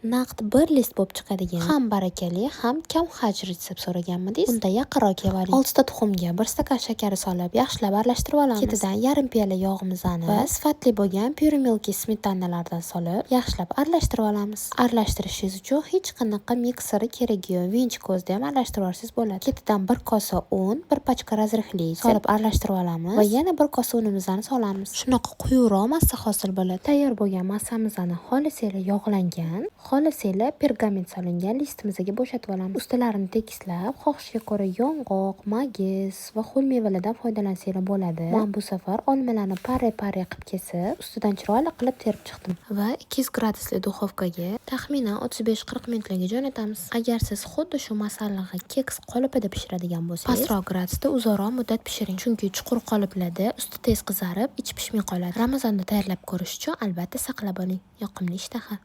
Naqd bir list bo'lib chiqadigan, ham barakali, ham kam xarj retsept so'raganmidingiz? Unda yaqinroq kevaling. 6 ta tuxumga 1 stakan shakar solib, yaxshilab aralashtirib olamiz. Ketidan yarim piyola yog'imizni va sifatli bo'lgan Pure Milky smetanalardan solib, yaxshilab aralashtirib olamiz. Aralashtirishingiz uchun hech qanaqa mikseri keragi yo'q. Венчик o'zida ham aralashtirib olsangiz bo'ladi. Ketidan 1 kosa un, 1 pachka разрыхлитель solib aralashtirib olamiz va yana 1 kosa unimizni solamiz. Shunaqa quyuqroq massa hosil bo'ladi. Tayyor bo'lgan massamizni xohlasanglar yog'langan, xohlasanglar pergament solingan listimizga bo'shatib olamiz. Ustilarini tekislab, xohishga ko'ra yong'oq, magiz va ho'l mevalardan foydalansanglar bo'ladi. Men bu safar olmalarni pare-pare qilib kesib, ustidan chiroyli qilib terib chiqdim va 200 gradusli duxovkaga taxminan 35-40 minutlarga jo'natamiz. Agar siz xuddi shu masallig'i keks qolipida pishiradigan bo'lsangiz, pastroq gradusda uzoqroq muddat pishiring. Chunki chuqur qoliplarda usti tez qizarib, ichi pishmay qoladi. Ramazonda tayyorlab ko'rish uchun albatta saqlab oling. Yoqimli ishtaha.